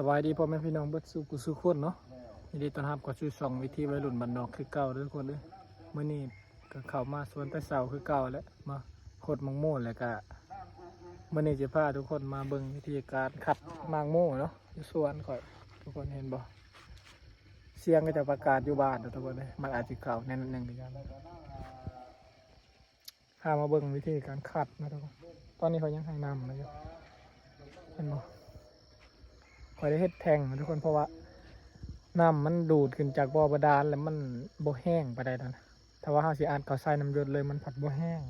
ສະບາຍດີພໍ່ແມ່ພີ່ນ້ອງເບິດສູ່ຜູ້ສູ່ຄົນເນາະ, ຍິນດີຕ້ອນຮັບເຂົ້າສູ່ຊ່ອງວິຖີໄວລຸ້ນບ້ານນອກຄືເກົ່າເດີທຸກຄົນເດີ. ມື້ນີ້ກໍເຂົ້າມາສວນແຕ່ເຊົ້າຄືເກົ່າແຫຼະ, ມາຂົດໝາກໂມ ແລ້ວກະມື້ນີ້ຈະພາທຸກຄົນມາເບິ່ງວິທີການຄັດໝາກໂມເນາະ ຢູ່ສວນຂ້ອຍ. ທຸກຄົນເຫັນບໍ່? ສຽງເຂົາເຈົ້າປະກາດຢູ່ບ້ານເນາະທຸກຄົນເດີ, ມັນອາດຊິເຂົ້າແນ່ໜ້ອຍໜຶ່ງຄືກັນ. ພາມາເບິ່ງວິທີການຄັດນະທຸກຄົນ. ຕອນນີ້ຂ້ອຍຍັງໃຫ້ນ້ຳມັນຢູ່ ເຫັນບໍ່? ຂ້ອຍໄດ້ເຮັດແທ້ງນະທຸກຄົນ ເພາະວ່ານ້ຳມັນດູດຂຶ້ນຈາກບໍ່ບາດານ ແລ້ວມັນບໍ່ແຫ້ງປານໃດນະ. ຖ້າວ່າເຮົາຊິອັດເຂົ້າໃສ່ນ້ຳຢົດເລີຍ ມັນພັດບໍ່ແຫ້ງ.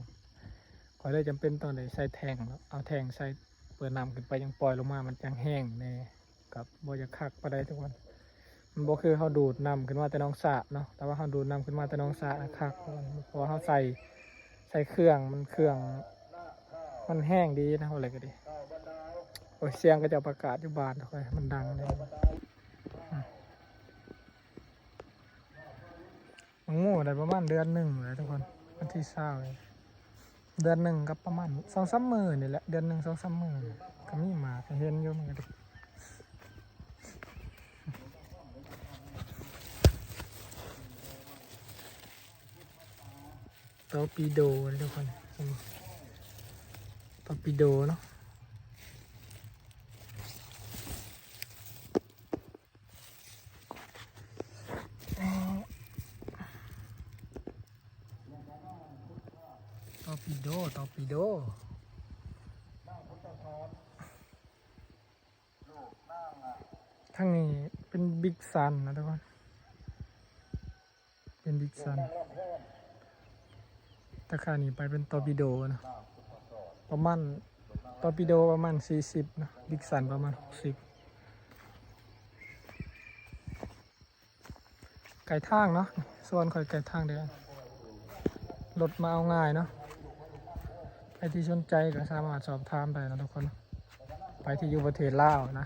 ຂ້ອຍເລີຍຈຳເປັນຕ້ອງໄດ້ໃສ່ແທ້ງເນາະ, ເອົາແທ້ງໃສ່ ເປີດນ້ຳຂຶ້ນໄປ ຍັງປ່ອຍລົງມາ ມັນຈັ່ງແຫ້ງແດ່. ກັບບໍ່ຢາກຄັກປານໃດທຸກຄົນ. ມັນບໍ່ຄືເຮົາດູດນ້ຳຂຶ້ນມາແຕ່ໜອງສະເນາະ, ແຕ່ວ່າເຮົາດູດນ້ຳຂຶ້ນມາແຕ່ໜອງສະນະຄັກ ເພາະວ່າເຮົາໃສ່ ໃສ່ເຄື່ອງ ມັນເຄື່ອງ ມັນແຮງດີນະ ເວົ້າແລ້ວກໍດີ. ໂອ້ຍ ສຽງເຂົາເຈົ້າປະກາດຢູ່ບ້ານຂ້ອຍ ມັນດັງເດ້. ອືມ ໝາກໂມໄດ້ປະມານເດືອນໜຶ່ງແລ້ວທຸກຄົນ, ວັນທີຊາວ ເດືອນໜຶ່ງກັບປະມານສອງສາມມື້ນີ້ແຫຼະ, ເດືອນໜຶ່ງສອງສາມມື້ກໍມີໝາກໃຫ້ເຫັນຢູ່. ມັນກໍອໍປີໂດເດ້ທຸກຄົນ, ເຫັນບໍ່? ຕໍປີໂດເນາະ. ອໍປີໂດ, ຕໍປີໂດ. ທາງນີ້ເປັນບິກຊັນນະທຸກຄົນ, ເປັນບິກຊັນ. ແຕ່ຂ້າງນີ້ໄປເປັນຕໍປີໂດນະ, ປະມານ ຕໍປີໂດປະມານສີ່ສິບນະ, ບິກຊັນປະມານຫົກສິບ. ໃກ້ທາງເນາະ, ສວນຂ້ອຍໃກ້ທາງແດງ, ລົດມາເອົາງ່າຍເນາະ. ໃຜທີ່ສົນໃຈກໍສາມາດສອບຖາມໄດ້ເນາະທຸກຄົນ, ໃຜທີ່ຢູ່ປະເທດລາວນະ.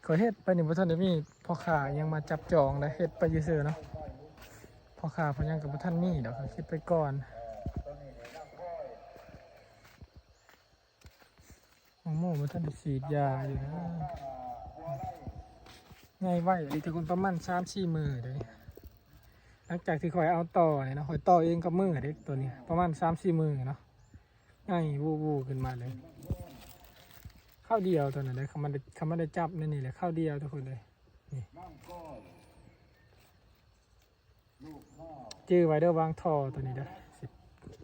ຂ້ອຍເຮັດໄປນີ້ບໍ່ທັນໄດ້ມີພໍ່ຄ້າອີ່ຫຍັງມາຈັບຈອງເດ້, ເຮັດໄປຊື່ໆເນາະ. ພໍ່ຄ້າພໍ່ຫຍັງກໍບໍ່ທັນມີດອກ, ເຮັດໄປກ່ອນ. ໝາກໂມບໍ່ທັນໄດ້ສີດຢາຢູ່ນະ. ໃຫຍ່ໄວອີ່ຫຼີທຸກຄົນ, ປະມານສາມສີ່ມື້ເດ້. ຫຼັງຈາກທີ່ຂ້ອຍເອົາຕໍ່ນີ້ເນາະ, ຂ້ອຍຕໍ່ເອງກັບມືເດ້ໂຕນີ້ ປະມານສາມສີ່ມື້ເນາະ, ໃຫຍ່ວູໆຂຶ້ນມາເລີຍ. ຄາວດຽວໂຕນັ້ນເດ້, ຄັນມັນໄດ້ ຄັນມັນໄດ້ຈັບໃນນີ້ແຫຼະ, ຄາວດຽວທຸກຄົນເດ້. ນີ້ ຈື່ໄວ້ເດີ, ວາງທໍ່ໂຕນີ້ເດີ, ຊິ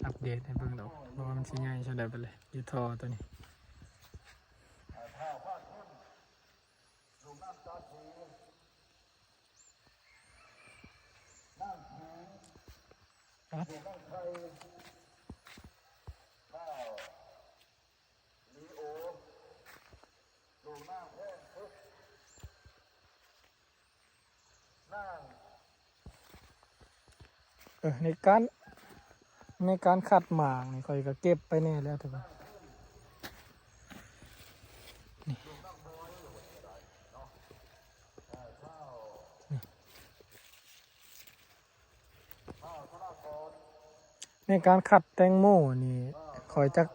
ອັບເດດໃຫ້ເບິ່ງດອກ ວ່າມັນຊິໃຫຍ່ສ່ຳໃດໄປເລີຍ. ຢູ່ທໍ່ໂຕນີ້ ເອີ ໃນການ ໃນການຄັດໝາກນີ້ ຂ້ອຍກໍເກັບໄປແດ່ແລ້ວທຸກຄົນ. ນີ້ ນີ້ ໃນການຄັດແຕງໂມນີ້ ຂ້ອຍຈັກ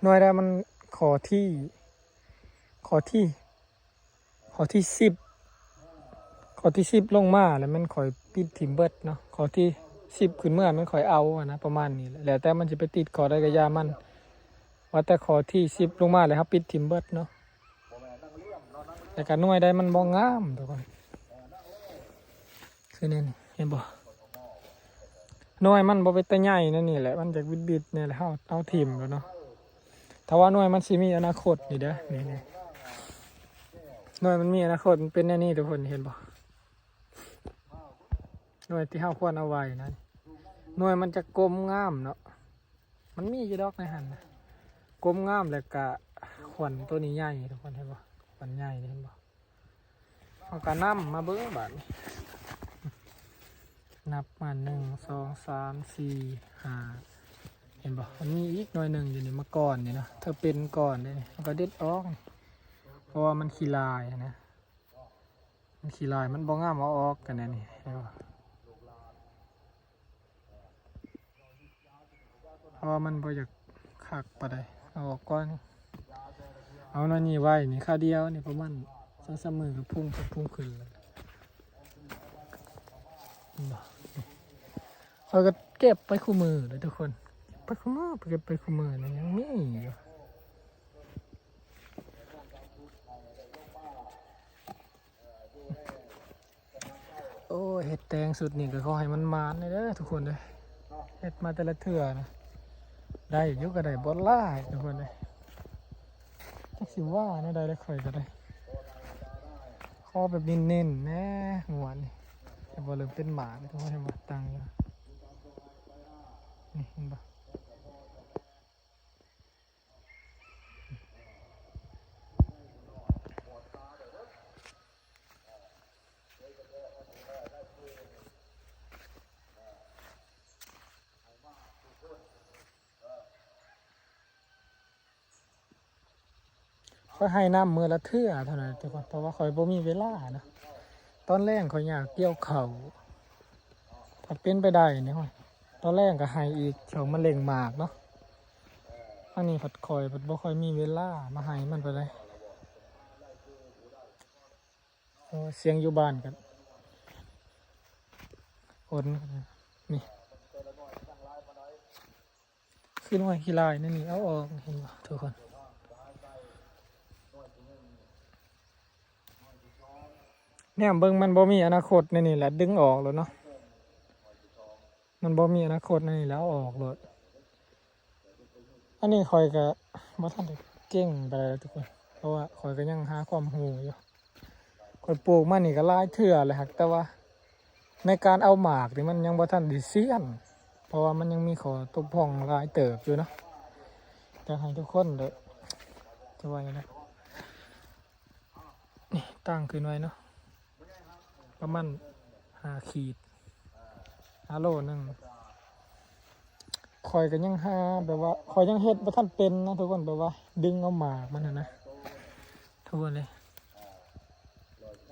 ໜ່ວຍໃດ ມັນຂໍ້ທີ ຂໍ້ທີ ຂໍ້ທີສິບ ຂໍ້ທີສິບລົງມາແລ້ວແມ່ນຂ້ອຍປິດຖິ້ມເບິດເນາະ, ຂໍ້ທີສິບຂຶ້ນເມືອແມ່ນຂ້ອຍເອົາຫັ້ນນະ ປະມານນີ້ແຫຼະ. ແລ້ວແຕ່ມັນຊິໄປຕິດຂໍ້ໃດກໍຢ່າມັນ, ວ່າແຕ່ຂໍ້ທີສິບລົງມາແລ້ວເຮົາປິດຖິ້ມເບິດເນາະ. ແລ້ວກໍໜ່ວຍໃດມັນບໍ່ງາມທຸກຄົນ, ຄືແນວນີ້ ເຫັນບໍ່? ໜ່ວຍມັນບໍ່ເປັນຕາໃຫຍ່ແນວນີ້ແຫຼະ, ມັນຈະບິດໆແນວແຫຼະ, ເຮົາ ເຮົາຖິ້ມແລ້ວເນາະ. ຖ້າວ່າໜ່ວຍມັນຊິມີອະນາຄົດນີ້ເດ້ ນີ້ ນີ້ ໜ່ວຍມັນມີອະນາຄົດ ມັນເປັນແນວນີ້ທຸກຄົນ ເຫັນບໍ່? ໜ່ວຍທີ່ເຮົາຄວນເອົາໄວ້ນັ້ນ ໜ່ວຍມັນຈະກົມງາມເນາະ. ມັນມີຢູ່ດອກໃນຫັ້ນນະ ກົມງາມ ແລ້ວກະຂວັນໂຕນີ້ໃຫຍ່ທຸກຄົນ ເຫັນບໍ່? ຂວັນໃຫຍ່ນີ້ ເຫັນບໍ່? ເຮົາກໍນຳມາເບິ່ງບາດນີ້ ນັບມາ ໜຶ່ງ ສອງ ສາມ ສີ່ ຫ້າ ເຫັນບໍ່? ມັນມີອີກໜ່ວຍໜຶ່ງຢູ່ນີ້ ມາກ່ອນນີ້ເນາະ, ເທື່ອເປັນກ່ອນເດ້ນີ້ ເຮົາກໍເດັດອອກ ເພາະວ່າມັນຂີ້ລາຍນະ. ມັນຂີ້ລາຍ ມັນບໍ່ງາມ ເອົາອອກກັນແນວນີ້ ເຫັນບໍ່? ເພາະວ່າມັນບໍ່ຢາກຄັກປານໃດ ເອົາອອກກ່ອນ. ເອົາໜ້ອຍນີ້ໄວ້ນີ້ ຄາວດຽວນີ້ປະມານສອງສາມມື້ກໍພຸ່ງຂຶ້ນ ພຸ່ງຂຶ້ນແລ້ວ. ເຫັນບໍ່? ຂ້ອຍກໍເກັບໄປຄູ່ມື້ເດ້ທຸກຄົນ ເກັບໄປຄູ່ມື້ ເກັບໄປຄູ່ມື້ນີ້ ຍັງມີຢູ່. ໂອ້ຍ ເຮັດແຕງຊຸດນີ້ກໍຂໍໃຫ້ມັນໝານແດ່ເດີທຸກຄົນເດີ. ເຮັດມາແຕ່ລະເທື່ອນະ ໄດ້ຢູ່ກໍໄດ້ບໍ່ຫຼາຍທຸກຄົນເດີ. ຈັກຊິວ່າແນວໃດລະ ຂ້ອຍກໍໄດ້ ຂໍແບບເນັ້ນໆແດ່ງວດນີ້. ແຕ່ບໍ່ເລີ່ມເປັນໝາກເດ້ທຸກຄົນ ເຫັນບໍ່? ຕັ້ງຢູ່ນີ້ ເຫັນບໍ່? ຂ້ອຍໃຫ້ນ້ຳມື້ລະເທື່ອເທົ່ານັ້ນທຸກຄົນ ເພາະວ່າຂ້ອຍບໍ່ມີເວລານະ. ຕອນແລງຂ້ອຍຢາກກ່ຽວເຂົ້າ ຖ້າເປັນໄປໄດ້ນີ້ ໂອ້ຍ ຕອນແລງກໍໃຫ້ອີກ ຊ່ວງມັນເລັ່ງໝາກເນາະ. ທາງນີ້ພັດຂ້ອຍພັດບໍ່ຄ່ອຍມີເວລາມາໃຫ້ມັນປານໃດ. ໂອ້ ສຽງຢູ່ບ້ານກັນ ຝົນນີ້ ຄືໜ່ວຍຂີ້ລາຍໃນນີ້ ເອົາອອກ ເຫັນບໍ່ທຸກຄົນ? ແນມເບິ່ງມັນບໍ່ມີອະນາຄົດໃນນີ້ແຫຼະ ດຶງອອກໂລດເນາະ. ມັນບໍ່ມີອະນາຄົດໃນນີ້ແຫຼະ ເອົາອອກໂລດ. ອັນນີ້ຂ້ອຍກໍບໍ່ທັນໄດ້ເກັ່ງປານໃດເດ້ທຸກຄົນ ເພາະວ່າຂ້ອຍກໍຍັງຫາຄວາມຮູ້ຢູ່. ຂ້ອຍປູກມານີ້ກໍຫຼາຍເທື່ອແລ້ວ ຫາກແຕ່ວ່າໃນການເອົາໝາກນີ້ມັນຍັງບໍ່ທັນໄດ້ຊຽນ ເພາະວ່າມັນຍັງມີຂໍ້ຕົກຜ່ອງຫຼາຍເຕີບຢູ່ເນາະ. ຢາກໃຫ້ທຸກຄົນເດີ ຈະວ່າຈັ່ງໃດ ນີ້ຕັ້ງຂຶ້ນໄວ້ເນາະ ປະມານຫ້າຂີດ ຫ້າໂລໜຶ່ງ. ຂ້ອຍກໍຍັງຫາ ແບບວ່າຂ້ອຍຍັງເຮັດບໍ່ທັນເປັນນະທຸກຄົນ ແບບວ່າດຶງເອົາໝາກມັນຫັ້ນນະ ທຸກຄົນເອີຍ.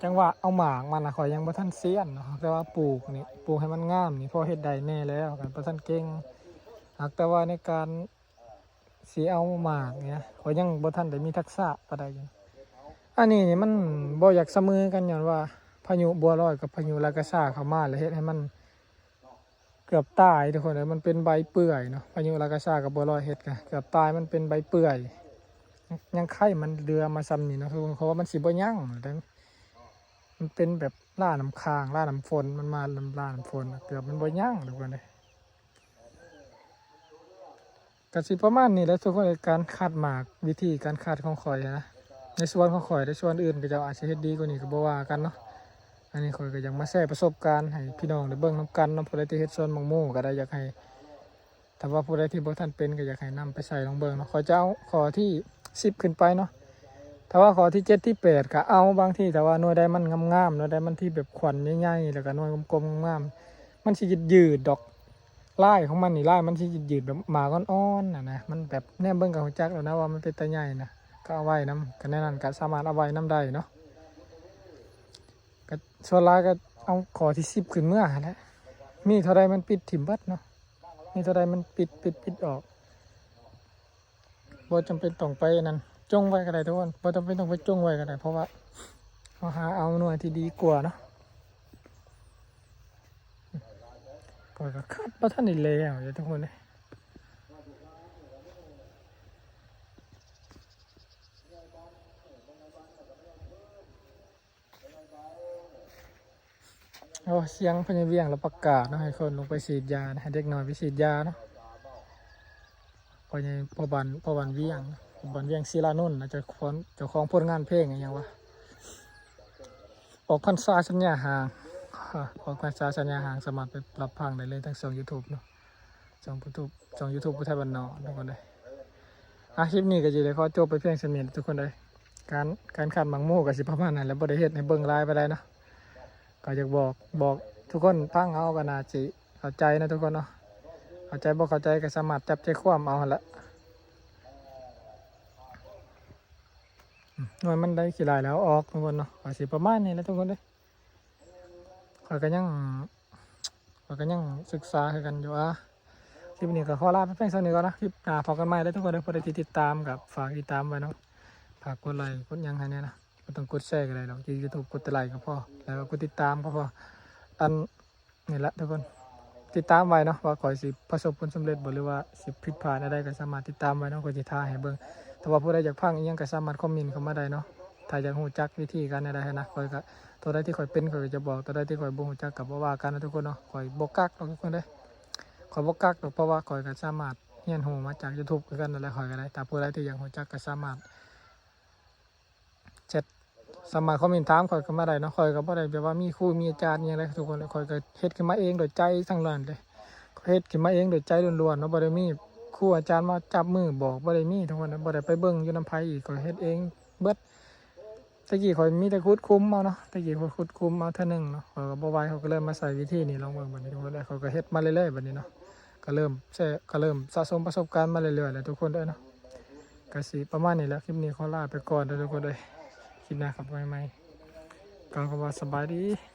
ຈັງຫວະເອົາໝາກມັນນະ ຂ້ອຍຍັງບໍ່ທັນຊຽນເນາະ ແຕ່ວ່າປູກນີ້ ປູກໃຫ້ມັນງາມນີ້ ພໍເຮັດໄດ້ແດ່ແລ້ວ ກໍບໍ່ທັນເກັ່ງ. ຫາກແຕ່ວ່າໃນການ ຊິເອົາໝາກນີ້ນະ ຂ້ອຍຍັງບໍ່ທັນໄດ້ມີທັກສະປານໃດ. ອັນນີ້ນີ້ມັນບໍ່ຢາກສະເໝີກັນ ຍ້ອນວ່າພາຍຸບົວລອຍກັບພາຍຸລາກາຊາເຂົ້າມາ ແລ້ວເຮັດໃຫ້ມັນເກືອບຕາຍທຸກຄົນເອີຍ. ມັນເປັນໃບເປື່ອຍເນາະ ພາຍຸລາກາຊາກັບບົວລອຍເຮັດກະເກືອບຕາຍ ມັນເປັນໃບເປື່ອຍ. ຍັງໄຄມັນເຫຼືອມາສ່ຳນີ້ເນາະ ເພາະວ່າມັນຊິບໍ່ຍັງແລ້ວ. ມັນເປັນແບບລ້ານ້ຳຄ້າງ ລ້ານ້ຳຝົນ ມັນມາລ້ານ້ຳຝົນ ເກືອບມັນບໍ່ຍັງທຸກຄົນເອີຍ. ກະຊິປະມານນີ້ແຫຼະທຸກຄົນ ການຄັດໝາກ ວິທີການຄັດຂອງຂ້ອຍນະ ໃນສວນຂອງຂ້ອຍ ແຕ່ສວນອື່ນເຂົາເຈົ້າອາດຊິເຮັດດີກວ່ານີ້ກໍບໍ່ວ່າກັນເນາະ. ອັນນີ້ຂ້ອຍກໍຢາກມາແຊປະສົບການໃຫ້ພີ່ນ້ອງໄດ້ເບິ່ງນຳກັນເນາະ. ຜູ້ໃດທີ່ເຮັດສວນໝາກໂມກໍໄດ້ ຢາກໃຫ້ ຖ້າວ່າຜູ້ໃດທີ່ບໍ່ທັນເປັນກໍຢາກໃຫ້ນຳໄປໃຊ້ລອງເບິ່ງເນາະ. ຂ້ອຍຈະເອົາຂໍ້ທີສິບຂຶ້ນໄປເນາະ. ຖ້າວ່າຂໍ້ທີເຈັດ ທີແປດກໍເອົາ ບາງທີຖ້າວ່າໜ່ວຍໃດມັນງາມໆ ໜ່ວຍໃດມັນທີ່ແບບຂວັນໃຫຍ່ໆ ແລ້ວກໍໜ່ວຍກົມໆ ງາມໆ ມັນຊິຍືດໆດອກ. ລາຍຂອງມັນນີ້ ລາຍມັນຊິຍືດໆແບບໝາກອ່ອນໆນະນະ ມັນແບບແນມເບິ່ງກໍຮູ້ຈັກແລ້ວນະວ່າມັນເປັນຕາໃຫຍ່ນະ ກໍເອົາໄວ້ນຳ ກໍແນວນັ້ນກໍສາມາດເອົາໄວ້ນຳໄດ້ເນາະ. ກໍສ່ວນຫຼາຍກໍເອົາຂໍ້ທີສິບຂຶ້ນເມືອຫັ້ນແຫຼະ ມີເທົ່າໃດມັນປິດຖິ້ມເບິດເນາະ ມີເທົ່າໃດມັນປິດ ປິດ ປິດອອກ. ບໍ່ຈຳເປັນຕ້ອງໄປອັນນັ້ນ ຈົ່ງໄວ້ກໍໄດ້ທຸກຄົນ ບໍ່ຈຳເປັນຕ້ອງໄປຈົ່ງໄວ້ກໍໄດ້ ເພາະວ່າເຮົາຫາເອົາໜ່ວຍທີ່ດີກວ່າເນາະ. ຂ້ອຍກໍຄັດບໍ່ທັນໄດ້ແລ້ວເດ້ທຸກຄົນເດ້. ໂອ້ ສຽງພະຍາວຽງລະປະກາດເນາະ ໃຫ້ຄົນລົງໄປສີດຢາ ໃຫ້ເດັກນ້ອຍໄປສີດຢາເນາະ. ພໍ່ໃຫຍ່ ພໍ່ບ້ານ ພໍ່ບ້ານວຽງ ບ້ານວຽງສີລານົນນະ ເຈົ້າຂອງ ເຈົ້າຂອງຜົນງານເພງອີຫຍັງວະ ອອກພັນສາສັນຍາຫ່າງ ອອກພັນສາສັນຍາຫ່າງ ສາມາດໄປຮັບຟັງໄດ້ເລີຍທາງຊ່ອງຢູທູບເນາະ. ຊ່ອງຢູທູບ ຊ່ອງຢູທູບຜູ້ໄທບ້ານນອກທຸກຄົນເອີຍ. ອ່ະ ຄລິບນີ້ກໍຊິໄດ້ຂໍຈົບໄປພຽງສ່ຳນີ້ທຸກຄົນເອີຍ. ການ ການຄັດໝາກໂມກໍຊິປະມານນັ້ນແຫຼະ ບໍ່ໄດ້ເຮັດໃຫ້ເບິ່ງຫຼາຍປານໃດເນາະ. ກໍຢາກບອກ ບອກທຸກຄົນຟັງເອົາ ກໍໜ້າຊິເຂົ້າໃຈເນາະທຸກຄົນເນາະ. ເຂົ້າໃຈບໍ່ເຂົ້າໃຈກໍສາມາດຈັບໃຈຄວາມເອົາຫັ້ນແຫຼະ. ອືມ ໜ່ວຍມັນໄດ້ຂີ້ຫຼາຍແລ້ວອອກທຸກຄົນເນາະ. ກໍຊິປະມານນີ້ແຫຼະທຸກຄົນເອີຍ. ຂ້ອຍກໍຍັງ ຂ້ອຍກໍຍັງສຶກສາຄືກັນຢູ່. ອາ ຄລິບນີ້ກໍຂໍລາໄປພຽງສ່ຳນີ້ກ່ອນເນາະ. ຄລິບໜ້າພໍ້ກັນໃໝ່ເດີທຸກຄົນເດີ. ຜູ້ໃດທີ່ຕິດຕາມກໍຝາກຕິດຕາມໄວ້ເນາະ. ໄປ ຝາກກົດໄລກົດຫຍັງໃຫ້ແດ່ນະ ບໍ່ຕ້ອງກົດແຊກໍໄດ້ດອກ ຢູ່ຢູທູບກົດແຕ່ໄລກໍພໍ ແລ້ວກໍກົດຕິດຕາມກໍພໍ. ອັນນີ້ລະທຸກຄົນ ຕິດຕາມໄວ້ເນາະ ວ່າຂ້ອຍຊິປະສົບຜົນສຳເລັດບໍ່ ຫຼືວ່າຊິຜິດພາດແນວໃດກໍສາມາດຕິດຕາມໄວ້ເນາະ ຂ້ອຍຊິຖ່າຍໃຫ້ເບິ່ງ. ຖ້າວ່າຜູ້ໃດຢາກຟັງອີ່ຫຍັງກໍສາມາດຄອມເມັນເຂົ້າມາໄດ້ເນາະ ຖ້າຢາກຮູ້ຈັກວິທີການແນວໃດຫັ້ນນະ. ຂ້ອຍກໍ ຕົວໃດທີ່ຂ້ອຍເປັນ ຂ້ອຍກໍຈະບອກ ຕົວໃດທີ່ຂ້ອຍບໍ່ຮູ້ຈັກກໍບໍ່ວ່າກັນນະທຸກຄົນເນາະ. ຂ້ອຍບໍ່ກັກດອກທຸກຄົນເດີ ຂ້ອຍບໍ່ກັກດອກ ເພາະວ່າຂ້ອຍກໍສາມາດຮຽນຮູ້ມາຈາກຢູທູບຄືກັນນັ້ນແຫຼະ ຂ້ອຍກໍໄດ້. ຖ້າຜູ້ໃດທີ່ຢາກຮູ້ຈັກກໍສາມາດ ແຊັດ ສາມາດຄອມເມັນຖາມຂ້ອຍກໍມາໄດ້ເນາະ. ຂ້ອຍກໍບໍ່ໄດ້ແບບວ່າມີຄູມີອາຈານອີ່ຫຍັງເດ້ທຸກຄົນ ຂ້ອຍກໍເຮັດຂຶ້ນມາເອງໂດຍໃຈທັງນັ້ນເລີຍ. ຂ້ອຍເຮັດຂຶ້ນມາເອງໂດຍໃຈລ້ວນໆເນາະ ບໍ່ໄດ້ມີຄູອາຈານມາຈັບມືບອກ ບໍ່ໄດ້ມີທຸກຄົນ ບໍ່ໄດ້ໄປເບິ່ງຢູ່ນຳໃຜອີກ ຂ້ອຍເຮັດເອງເບິດ. ແຕ່ກີ້ຂ້ອຍມີແຕ່ຂຸດຂຸມເອົາເນາະ ແຕ່ກີ້ຂ້ອຍຂຸດຂຸມເອົາເທື່ອໜຶ່ງເນາະ ຂ້ອຍກໍບໍ່ໄຫວ ຂ້ອຍກໍເລີຍມາໃຊ້ວິທີນີ້ລອງເບິ່ງ. ບັດນີ້ທຸກຄົນເອີຍ ຂ້ອຍກໍເຮັດມາເລື້ອຍໆ ບັດນີ້ເນາະ ກໍເລີ່ມແຊ ກໍເລີ່ມສະສົມປະສົບການມາເລື້ອຍໆແຫຼະທຸກຄົນເອີຍເນາະ. ກໍຊິປະມານນີ້ແຫຼະ ຄລິບນີ້ຂໍລາໄປກ່ອນເດີທຸກຄົນເອີຍ ຄລິບໜ້າກັບມາໃໝ່ ກ່າວຄຳວ່າສະບາຍດີ.